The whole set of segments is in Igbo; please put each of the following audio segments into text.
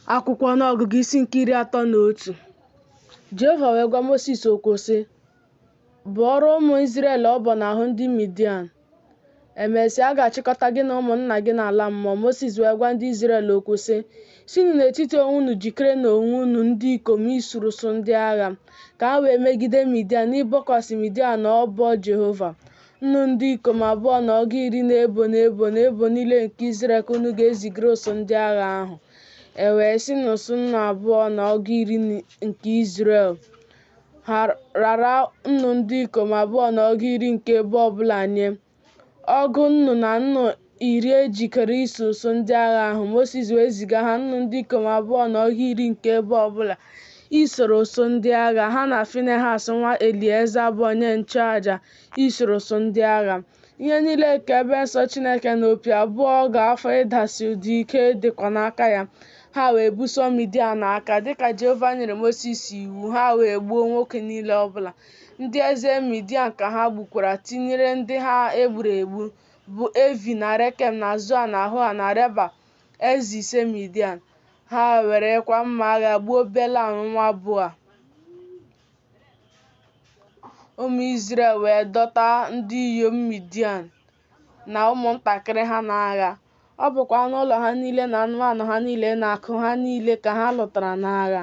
Akwụkwọ Ọnụọgụgụ isi nke 31. Jehova wee gwa Mosis okwu sị, Bọọrọ ụmụ Izrel ọbọ n'ahụ ndị Midian. E mesịa, a ga-achịkọta gị na ụmụnna gị n'ala mmụọ. Mosis wee gwa ndị Izrel okwu sị, Sinụ n'etiti onwe unu jikerenụ onwe unu ndị ikom isoro ụsụụ ndị agha, ka ha wee megide Midian, n'ịbọkwasị Midian ọbọ Jehova. Nnu ndị ikom abụọ na ọgụ iri n'ebo n'ebo n'ebo niile nke Izrel ka unu ga-ezigara ụsụụ ndị agha ahụ. E wee si n'ụsụụ nnu abụọ na ọgụ iri nke Izrel rara nnu ndị ikom abụọ na ọgụ iri nke ebo ọ bụla nye, ọgụ nnu na nnu iri ejikere iso ụsụụ ndị agha ahụ. Mosis wee ziga ha, nnu ndị ikom abụọ na ọgụ iri nke ebo ọ bụla, isoro ụsụụ ndị agha, ha na Finehas nwa Elieza bụ onye nchụaja isoro ụsụụ ndị agha. Ihe niile nke ebe nsọ Chineke na opi abụọ ga-afụ ịdasi ụda ike dịkwa n'aka ya. Ha wee buso Midian agha, dịka Jehova nyere Mosis iwu, ha wee gbuo nwoke niile ọ bụla. Ndị eze Midian ka ha gbukwara, tinyere ndị ha e gburu egbu, bụ Evi na Rekem na Zoa na Hua na Reba, eze ise Midian. Ha werekwa mma agha gbuo Belam nwa Boa. Ụmụ Izrel wee dọta ndị inyom Midian na ụmụntakịrị ha n'agha. Ọ bụkwa anụ ụlọ ha niile na anụmanụ ha niile na akụ ha niile ka ha lụtara n'agha.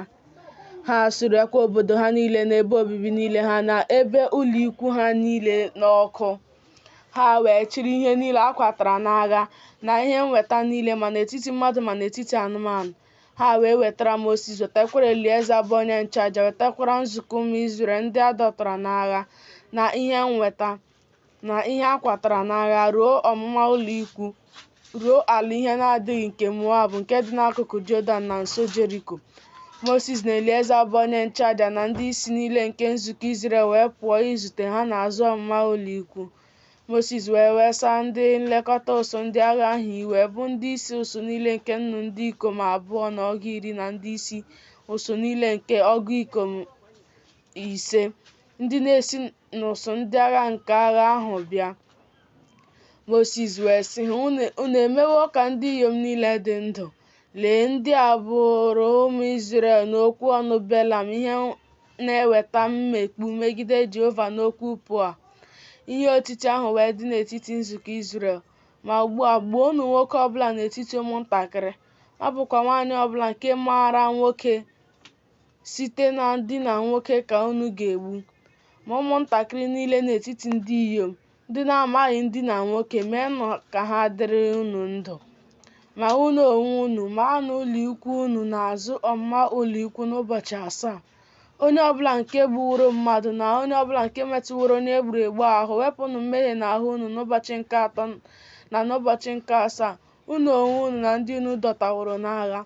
Ha surekwa obodo ha niile na ebe obibi niile ha na ebe ụlọikwu ha niile n'ọkụ. Ha wee chịrị ihe niile a kwatara n'agha na ihe nnweta niile ma n'etiti mmadụ ma n'etiti anụmanụ. Ha wee wetara Mosis, wetakwara Elieza bụ onye nchụaja, wetakwara nzukọ ụmụ Izrel ndị a dọtara n'agha na ihe nnweta na ihe a kwatara n'agha ruo ọmụma ụlọikwu, ruo ala ihe na-adịghị nke Moab nke dị n'akụkụ Jọdan na nso Jeriko. Mosis na Elieza bụ onye nchụaja na ndị isi niile nke nzukọ Izrel wee pụọ izute ha n'azụ ọmụma ụlọikwu. Mosis wee wesa ndị nlekọta ụsụụ ndị agha ahụ iwe, bụ ndị isi ụsụụ niile nke nnu ndị ikom abụọ na ọgụ iri na ndị isi ụsụụ niile nke ọgụ ikom ise, ndị na-esi n'ụsụụ ndị agha nke agha ahụ bịa. Mosis wee sị ha, Unu emewo ka ndị inyom niile dị ndụ. Lee, ndị a bụụrụ ụmụ Izrel n'okwu ọnụ Belam ihe na-eweta mmekpu megide Jehova n'okwu Peoa. Ihe otiti ahụ wee dị n'etiti nzukọ Izrel. Ma ugbu a, gbuonụ nwoke ọ bụla n'etiti ụmụntakịrị, ọ bụkwa nwaanyị ọ bụla nke maara nwoke site na ndina nwoke ka unu ga-egbu. Ma ụmụntakịrị niile n'etiti ndị inyom, ndị na-amaghị ndina nwoke, meenụ ka ha dịrị unu ndụ. Ma unu onwe unu, maanụ ụlọikwu unu n'azụ ọmụma ụlọikwu n'ụbọchị asaa. Onye ọbụla nke gbuworo mmadụ na onye ọbụla nke metụworo onye e gburu egbu ahụ, wepụnụ mmehie n'ahụ unu n'ụbọchị nke atọ na n'ụbọchị nke asaa, unu onwe unu na ndị unu dọtaworo n'agha.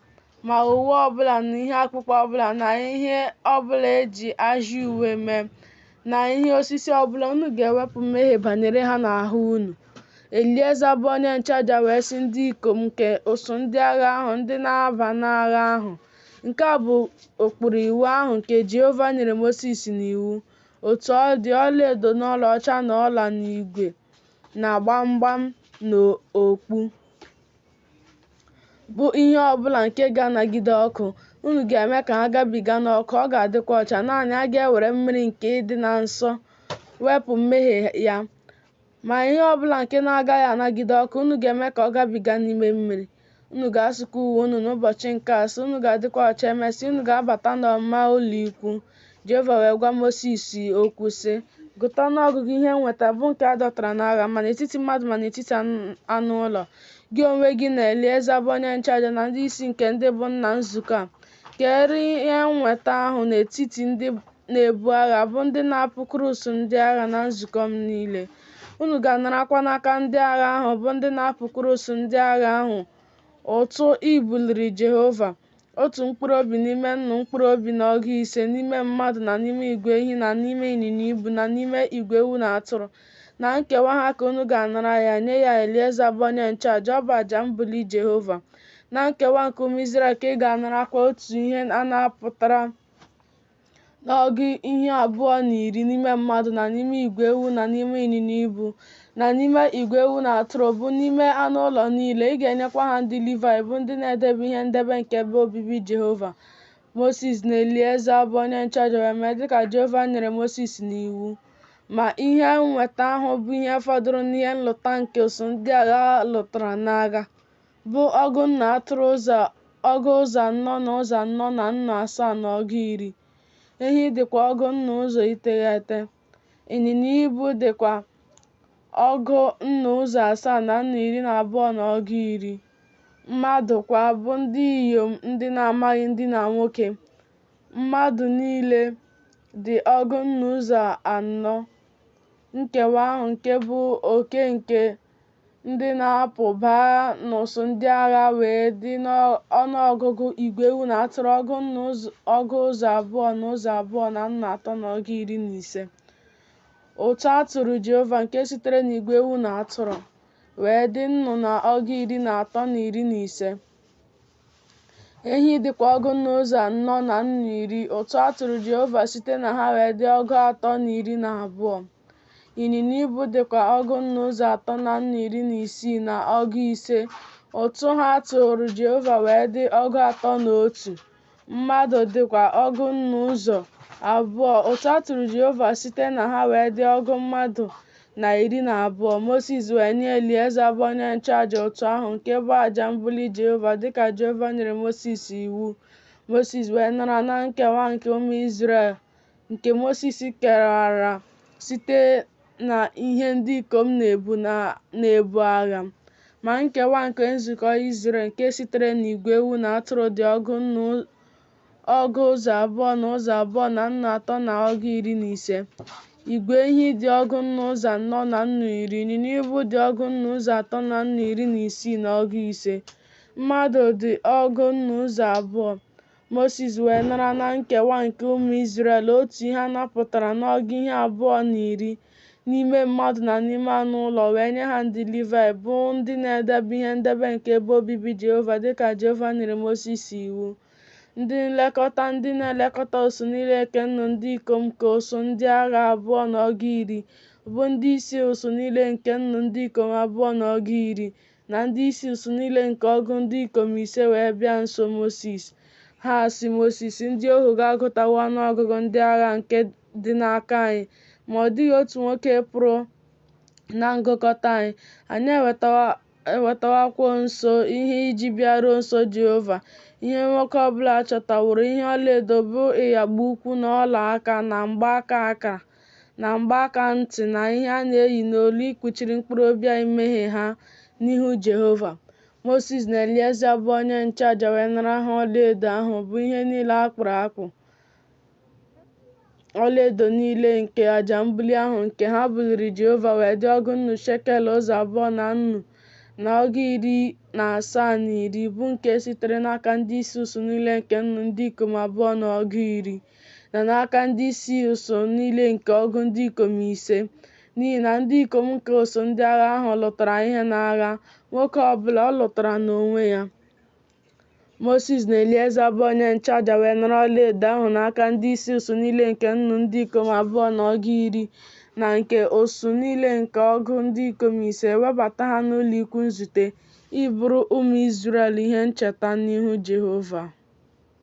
Ma uwe ọbụla na ihe akpụkpọ ọbụla na ihe ọbụla e ji ajị uwe mee, na ihe osisi ọbụla, unu ga-ewepụ mmehie banyere ha n'ahụ unu. Elieza bụ onye nchụaja wee sị ndị ikom nke ụsụụ ndị agha ahụ ndị na-aba n'agha ahụ, Nke a bụ ụkpụrụ iwu ahụ nke Jehova nyere Mosis n'iwu. Otu ọ dị, ọlaedo na ọlaọcha na ọla na igwe na gbamgbam na okpu, bụ ihe ọ bụla nke ga-anagide ọkụ, unu ga-eme ka ha gabiga n'ọkụ, ọ ga-adịkwa ọcha. Naanị a ga-ewere mmiri nke ịdị na nsọ wepụ mmehie ya. Ma ihe ọ bụla nke na-agaghị anagide ọkụ, unu ga-eme ka ọ gabiga n'ime mmiri. Unu ga-asụkwa uwe unu n'ụbọchị nke asaa, unu ga-adịkwa ọcha, emesịa unu ga-abata n'ọmụma ụlọikwu. Jehova wee gwa Mosis okwu sị, Gụta ọnụọgụgụ ihe nnweta bụ nke a dọtara n'agha, ma n'etiti mmadụ ma n'etiti anụ ụlọ, gị onwe gị na Elieza bụ onye nchụaja na ndị isi nke ndị bụ nna nzukọ a. Keere ihe nnweta ahụ n'etiti ndị na-ebu agha, bụ ndị na-apụkwuru usuu ndị agha na nzukọ m niile. Unu ga-anarakwa n'aka ndị agha ahụ, bụ ndị na-apụkwuru usuu ndị agha ahụ, ụtụ ibuliri Jehova, otu mkpụrụ obi n'ime nnu mkpụrụ obi na ọgụ ise, n'ime mmadụ na n'ime igwe ehi na n'ime ịnyịnya ibu na n'ime igwe ewu na atụrụ. Na nkewa ha ka unu ga-anara ya, nye ya Elieza bụ onye nchụaja, ọ bụ aja mbuli Jehova. Na nkewa nke ụmụ Izrel ka ị ga-anarakwa otu ihe a napụtara Na ọgụ ihe abụọ na iri n'ime mmadụ, na n'ime igwe ewu, na n'ime ịnyịnya ibu, na n'ime igwe ewu na atụrụ, bụ n'ime anụ ụlọ niile. Ị ga-enyekwa ha ndị Livaị, bụ ndị na-edebe ihe ndebe nke ebe obibi Jehova. Mosis na Elieza bụ onye nchụaja wee mee dị ka Jehova nyere Mosis n'iwu. Ma ihe nnweta ahụ bụ ihe fọdụrụ n'ihe nlụta nke ụsụụ ndị agha lụtara n'agha, bụ ọgụ nnu atụrụ ọgụ ụzọ anọ na ụzọ anọ na nnu asaa na ọgụ iri. Ehi dịkwa ọgụ nnu ụzọ iteghete, ịnyịnya ibu dịkwa ọgụ nnu ụzọ asaa na nnu iri na abụọ na ọgụ iri. Mmadụ kwa, bụ ndị inyom ndị na-amaghị ndina nwoke, mmadụ niile dị ọgụ nnu ụzọ anọ. Nkewa ahụ nke bụ oke nke ndị na-apụ baa n'ụsụụ ndị agha wee dị n'ọnụọgụgụ igwe ewu na atụrụ ọgụ nnu ọgụ ụzọ abụọ na ụzọ abụọ na nnu atọ na ọgụ iri na ise. Ụtụ a tụụrụ Jehova nke sitere n'igwe ewu na atụrụ wee dị nnu na ọgụ iri na atọ na iri na ise. Ehi dịkwa ọgụ nnu ụzọ anọ na nnu iri. Ụtụ a tụụrụ Jehova site na ha wee dị ọgụ atọ na iri na abụọ. Ịnyịnya ibu dịkwa ọgụ nnu ụzọ atọ na nnu iri na isii na ọgụ ise. Ụtụ ha tụụrụ Jehova wee dị ọgụ atọ na otu. Mmadụ dịkwa ọgụ nnu ụzọ abụọ. Ụtụ a tụụrụ Jehova site na ha wee dị ọgụ mmadụ na iri na abụọ. Mosis wee nye Elieza bụ onye nchụaja ụtụ ahụ nke bụ aja mbuli Jehova, dịka Jehova nyere Mosis iwu. Mosis wee nara na nkewa nke ụmụ Izrel nke Mosis kewara site na ihe ndị ikom na-ebu na-ebu agha. Ma nkewa nke nzukọ Izrel nke sitere n'igwe ewu na atụrụ dị ọgụ nnu ọgụ ụzọ abụọ na ụzọ abụọ na nnu atọ na ọgụ iri na ise. Igwe ehi dị ọgụ nnu ụzọ anọ na nnu iri, ịnyịnya ibu dị ọgụ nnu ụzọ atọ na nnu iri na isii na ọgụ ise. Mmadụ dị ọgụ nnu ụzọ abụọ. Mosis wee nara na nkewa nke ụmụ Izrel otu ihe a napụtara n'ọgụ ihe abụọ na iri n'ime mmadụ na n'ime anụ ụlọ, wee nye ha ndị Livaị, bụ ndị na-edebe ihe ndebe nke ebe obibi Jehova, dịka Jehova nyere Mosis iwu. Ndị nlekọta, ndị na-elekọta usuu niile nke nnu ndị ikom nke usuu ndị agha abụọ na ọgụ iri, bụ ndị isi usuu niile nke nnu ndị ikom abụọ na ọgụ iri, na ndị isi usuu niile nke ọgụ ndị ikom ise wee bịa nso Mosis. Ha asị Mosis, Ndị ohu gị agụtawo ọnụ ọgụgụ ndị agha nke dị n'aka anyị, ma ọ dịghị otu nwoke pụrụ na ngụkọta anyị. Anyị ewetawokwa nso ihe iji bịaruo nso Jehova, ihe nwoke ọ bụla chọtaworo, ihe ọlaedo bụ ịyagba ukwu na ọla aka na mgbaaka aka na mgbaaka ntị na ihe a na-eyi n'olu ikpuchiri mkpụrụ obi anyị mmehie ha n'ihu Jehova. Mosis na Elieza bụ onye nchụaja wee nara ha ọlaedo ahụ, bụ ihe niile a kpụrụ akpụ, ọlaedo niile nke aja mbuli ahụ nke ha buliri Jehova wee dị ọgụ nnu shekel ụzọ abụọ na nnu na ọgụ iri na asaa na iri, bụ nke sitere n'aka ndị isi usuu niile nke nnu ndị ikom abụọ na ọgụ iri, na n'aka ndị isi usuu niile nke ọgụ ndị ikom ise. N'ihi na ndị ikom nke usuu ndị agha ahụ lụtara ihe n'agha, nwoke ọ bụla ọ lụtara n'onwe ya. Mosis na Elieza bụ onye nchụaja wee nara ọlaedo ahụ n'aka ndị isi usuu niile nke nnu ndị ikom abụọ na ọgụ iri, na nke usuu niile nke ọgụ ndị ikom ise, webata ha n'ụlọikwuu nzute, ịbụrụ ụmụ Izrel ihe ncheta n'ihu Jehova.